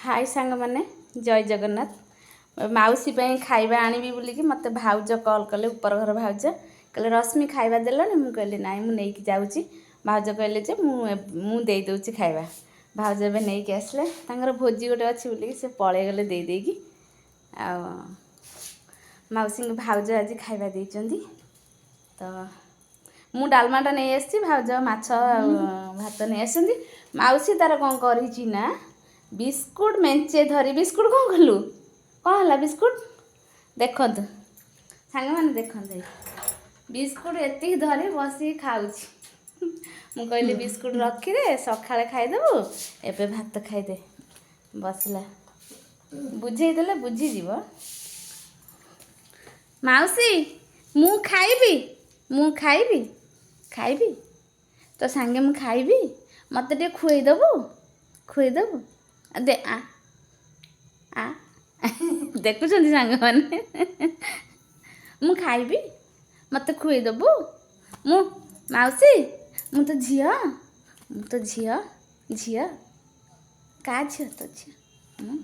High ସାଙ୍ଗମାନେ, ଜୟ ଜଗନ୍ନାଥ। ମାଉସୀ ପାଇଁ ଖାଇବା ଆଣିବି ବୋଲିକି ମୋତେ ଭାଉଜ କଲ୍ କଲେ, ଉପର ଘର ଭାଉଜ। କହିଲେ, "ରଶ୍ମି, ଖାଇବା ଦେଲଣି?" ମୁଁ କହିଲି, "ନାଇଁ, ମୁଁ ନେଇକି ଯାଉଛି।" ଭାଉଜ କହିଲେ ଯେ ମୁଁ ମୁଁ ଦେଇଦେଉଛି ଖାଇବା। ଭାଉଜ ଏବେ ନେଇକି ଆସିଲେ। ତାଙ୍କର ଭୋଜି ଗୋଟେ ଅଛି ବୋଲିକି ସେ ପଳେଇଗଲେ ଦେଇ ଦେଇକି। ଆଉ ମାଉସୀଙ୍କୁ ଭାଉଜ ଆଜି ଖାଇବା ଦେଇଛନ୍ତି। ତ ମୁଁ ଡାଲମାଟା ନେଇ ଆସିଛି, ଭାଉଜ ମାଛ ଆଉ ଭାତ ନେଇ ଆସିଛନ୍ତି। ମାଉସୀ ତାର କ'ଣ କରିଛି ନା, ବିସ୍କୁଟ ମେଞ୍ଚେ ଧରି, ବିସ୍କୁଟ କ'ଣ କଲୁ? କ'ଣ ହେଲା ବିସ୍କୁଟ? ଦେଖନ୍ତୁ ସାଙ୍ଗମାନେ, ଦେଖନ୍ତୁ, ବିସ୍କୁଟ ଏତିକି ଧରି ବସିକି ଖାଉଛି। ମୁଁ କହିଲି, "ବିସ୍କୁଟ ରଖିଦେ, ସକାଳେ ଖାଇଦେବୁ, ଏବେ ଭାତ ଖାଇଦେ।" ବସିଲା, ବୁଝେଇଦେଲେ ବୁଝିଯିବ। ମାଉସୀ, ମୁଁ ଖାଇବି, ମୁଁ ଖାଇବି, ଖାଇବି ତୋ ସାଙ୍ଗେ, ମୁଁ ଖାଇବି। ମୋତେ ଟିକେ ଖୁଏଇଦେବୁ, ଖୁଏଇଦେବୁ ଦେ। ଆ ଆ, ଦେଖୁଛନ୍ତି ସାଙ୍ଗମାନେ? ମୁଁ ଖାଇବି, ମୋତେ ଖୁଏଇଦେବୁ। ମୁଁ ମାଉସୀ, ମୁଁ ତ ଝିଅ, ମୁଁ ତ ଝିଅ, ଝିଅ କାହା ଝିଅ? ତ ଝିଅ ମୁଁ।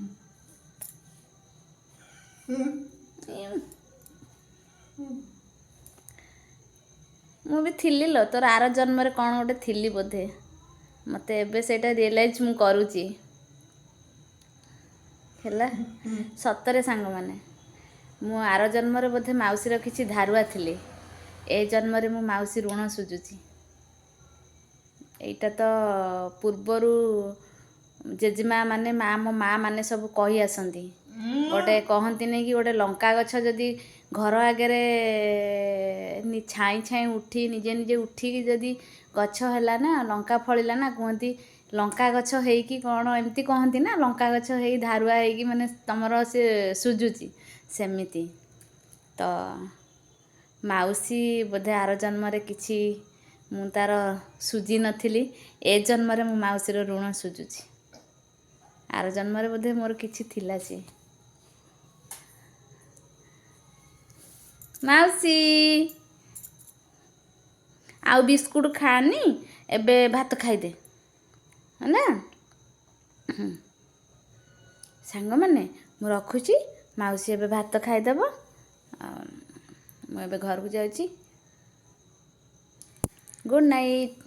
ମୁଁ ବି ଥିଲି ଲୋ, ତୋର ଆର ଜନ୍ମରେ କ'ଣ ଗୋଟେ ଥିଲି ବୋଧେ। ମୋତେ ଏବେ ସେଇଟା ରିଏଲାଇଜ୍ ମୁଁ କରୁଛି। ହେଲା, ସତରେ ସାଙ୍ଗମାନେ, ମୁଁ ଆର ଜନ୍ମରେ ବୋଧେ ମାଉସୀର କିଛି ଧାରୁଆ ଥିଲି। ଏ ଜନ୍ମରେ ମୁଁ ମାଉସୀ ଋଣ ସୁଝୁଛି। ଏଇଟା ତ ପୂର୍ବରୁ ଜେଜେମା ମାନେ, ମା, ମୋ ମା ମାନେ ସବୁ କହି ଆସନ୍ତି। ଗୋଟେ କହନ୍ତିନି କି, ଗୋଟେ ଲଙ୍କା ଗଛ ଯଦି ଘର ଆଗରେ ଛାଇଁ ଛାଇଁ ଉଠି, ନିଜେ ନିଜେ ଉଠିକି ଯଦି ଗଛ ହେଲା ନା, ଲଙ୍କା ଫଳିଲା ନା, କୁହନ୍ତି ଲଙ୍କା ଗଛ ହେଇକି କ'ଣ ଏମିତି କହନ୍ତି ନା, ଲଙ୍କା ଗଛ ହେଇ ଧାରୁଆ ହେଇକି ମାନେ ତମର ସେ ସୁଝୁଛି। ସେମିତି ତ ମାଉସୀ ବୋଧେ ଆର ଜନ୍ମରେ କିଛି ମୁଁ ତାର ସୁଝି ନଥିଲି, ଏ ଜନ୍ମରେ ମୁଁ ମାଉସୀର ଋଣ ସୁଝୁଛି। ଆର ଜନ୍ମରେ ବୋଧେ ମୋର କିଛି ଥିଲା ସିଏ। ମାଉସୀ, ଆଉ ବିସ୍କୁଟ ଖାଆନି, ଏବେ ଭାତ ଖାଇଦେ ହେଲା। ସାଙ୍ଗମାନେ, ମୁଁ ରଖୁଛି। ମାଉସୀ ଏବେ ଭାତ ଖାଇଦେବ ଆଉ ମୁଁ ଏବେ ଘରକୁ ଯାଉଛି। Good night.